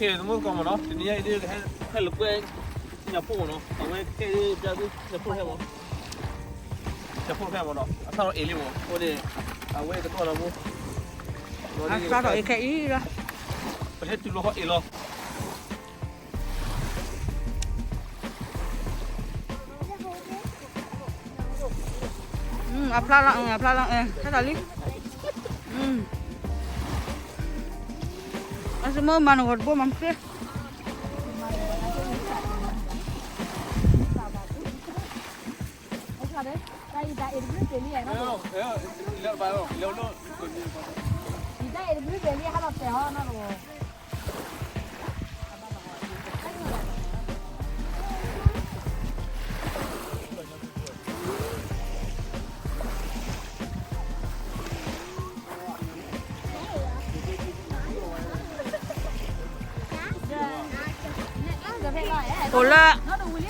ကဲ သမုၣ်သကိးမ့ၢ်နီၤ, တနံၤညါအံၤဒ် ဟဲလၢကွဲ ညၣ်ဖိမ့ၢ်နီၤ, အဝဲကဲဒ် ညၣ်ဖိဟဲမ့ၢ်, ညၣ်ဖိဟဲမ့ၢ်နီၤ, အဆၣ်ထီၣ်အ့ၣ်လံမ့ၢ်, အဃိန့ၣ် အဝဲကတီၢ်လီၤမ့ၢ်, အဆၣ်ထီၣ်အ့ၣ်ခဲအံၤလီၤ, ပဟဲတုၤလီၤဃီအ့ၣ်လီၤ. အဖျါလီၤ, အဖျါလီၤ, ဆၣ်ထီၣ်လံ, အစမ့ၢ်မၤနဂီၢ်တဘိမၤမ့ၢ်ချ့ အိၣ်လၢ, ဝံၤလံ ဝံၤလံ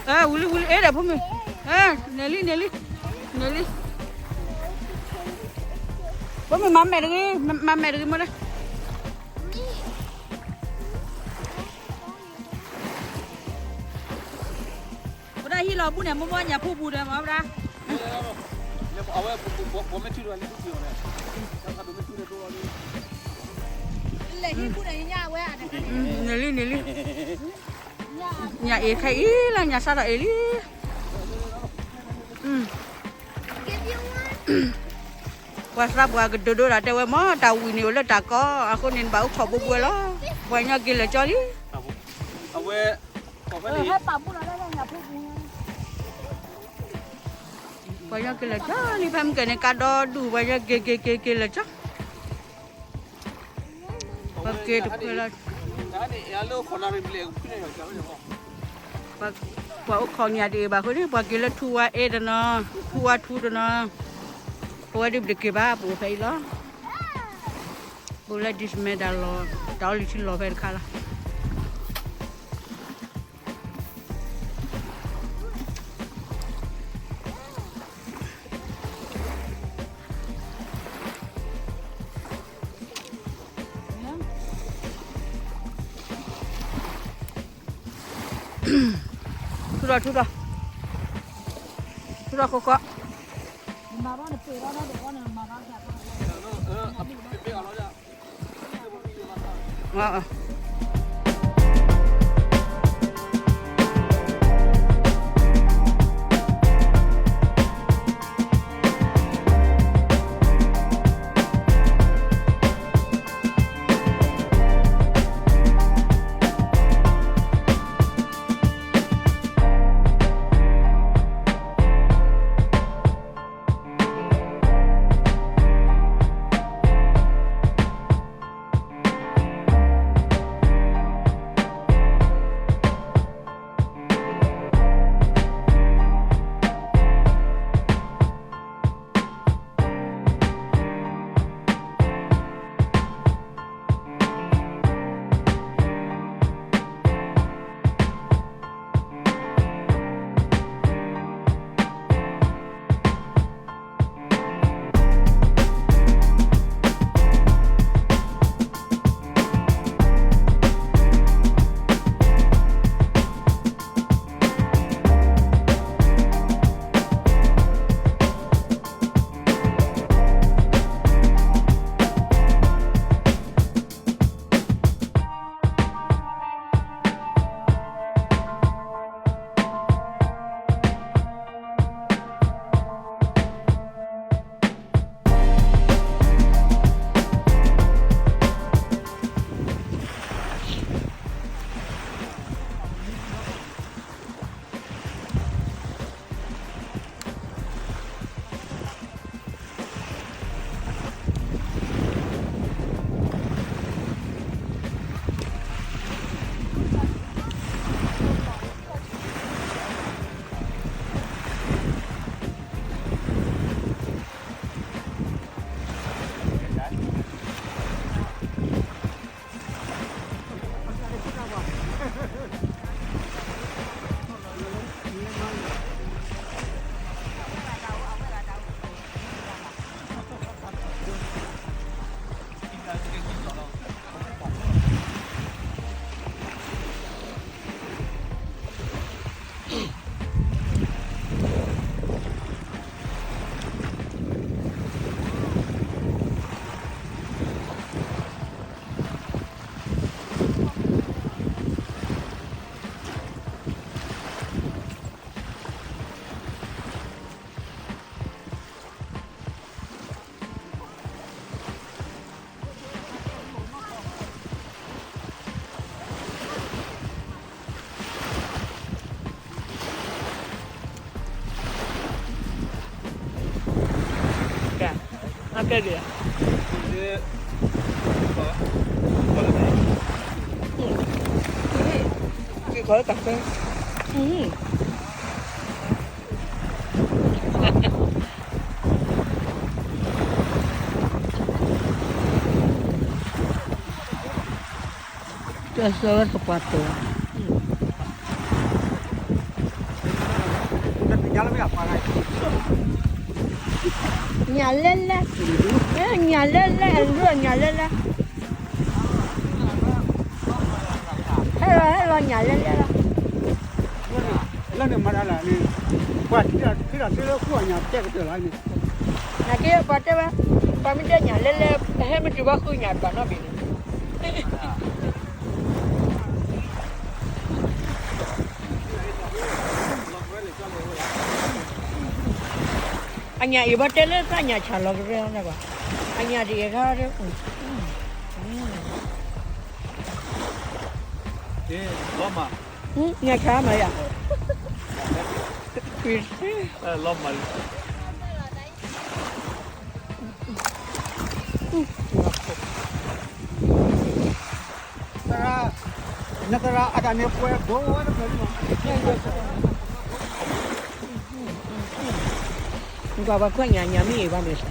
အဲၣ်ဒိးဖိမုၣ်, နဲၣ်လံ နဲၣ်လံ, နဲၣ်လံ, ဖိမုၣ်မၤမဲာ်တဂ့ၤ, မၤမဲာ်တဂ့ၤမ့ၢ်ဒၣ် ဝဲဒၣ်ဟံၣ်လီၤဘူးန့ၣ် မိၢ်မိၢ်ညၣ်ဖိပူၤဒီးမၤဝဲဒၣ်, အဝဲ, န့ၣ်လံ န့ၣ်လံ, ညၣ်အ့ၣ်ခဲအံၤလီၤ, ညၣ်ဆၣ်ထီၣ်အ့ၣ်လံ. ပှၤသးပှၢ်ကဒိၣ်ဒိၣ်ဒၣ်တဲဝဲမ့ၢ် တၢ်ဝံၤန့ၣ်အိၣ်လၢတၢ်ကီ, အဃိန့ၣ် နဘၣ်အိၣ်ခိးဘူးဘူးဝဲလီၤ, ပှၤကညီက့ၤလၢာ်ကၠီလံ, အဝဲ, ပှၤကညီက့ၤလၢာ်ကၠီလံ, ဖဲမုၢ်ကဲန့ၣ် ကါဒီဒူၣ် ပှၤကညီက့ၤက့ၤက့ၤက့ၤလၢာ်ကၠီ ပှၤက့ၤတဖုလီၤ, ပှၤအိၣ်ခိးညၣ်တအ့ၣ်ဘၣ်အဃိန့ၣ် ပှၤက့ၤလၢထူဝါအ့ၣ်တနီၤ, ထူဝါထူတနီၤ, ပဝဲဒၣ်ပတက့ၤဘၣ် ပအိၣ်ဖဲအံၤလီၤ, ပအိၣ်လၢ ဒံၣ်စမဲ တၢ်လီၢ်, တၢ်အီလုၢ်ထံလီၢ်ဖဲတခါလီၤ. ထူဒီး ထူဒီး, ထူဒီးဃီဃီ, အ ကဲဒၣ်, ကဲခီတၢ်ခွဲ, ကဲစၢဝဲသပှၢ်တၢၢ်, ညၣ်လဲလဲ, ညၣ်လဲလဲ, အလူညၣ်လဲလဲ, ဟဲလီၤ ဟဲလီၤ ညၣ်လဲလဲလီၤ, လၢန့ၣ်မၤတၢ်လၢန့ၣ်, ပှၤထံၣ်ဒီးထံၣ်ဒီးထံၣ်လၢဃုအီၣ်ညၣ်တဲကတၢၢ်လီၤန့ၣ်, နက့ပှၤတဲဝဲ, ပှၤမ့ၢ်တဲညၣ်လဲလဲ, ဟဲမ့ၢ်တုၤဘၣ်ဃုညၣ်တဘၣ်နီတဘ့ၣ်န့ၣ် အညၣ်အံၤဘၣ်တဲလၢသးညၣ်ဆၣ်လီၤကရဲအီၤန့ၣ်ဘၣ်, အညၣ်တအံၤခါဒီး, ညၣ်ဆၣ်မၤယၤ, လီၤမၢ်လံ နသရၣ်အတၢ်န့ၣ်ပှဲၤဘိဝဲတဖျၢၣ်လံမး, ကွၢ်ပှၤခွဲးညၣ်ညၣ်မ့ၢ်အံၤဘၣ်န့ၣ်,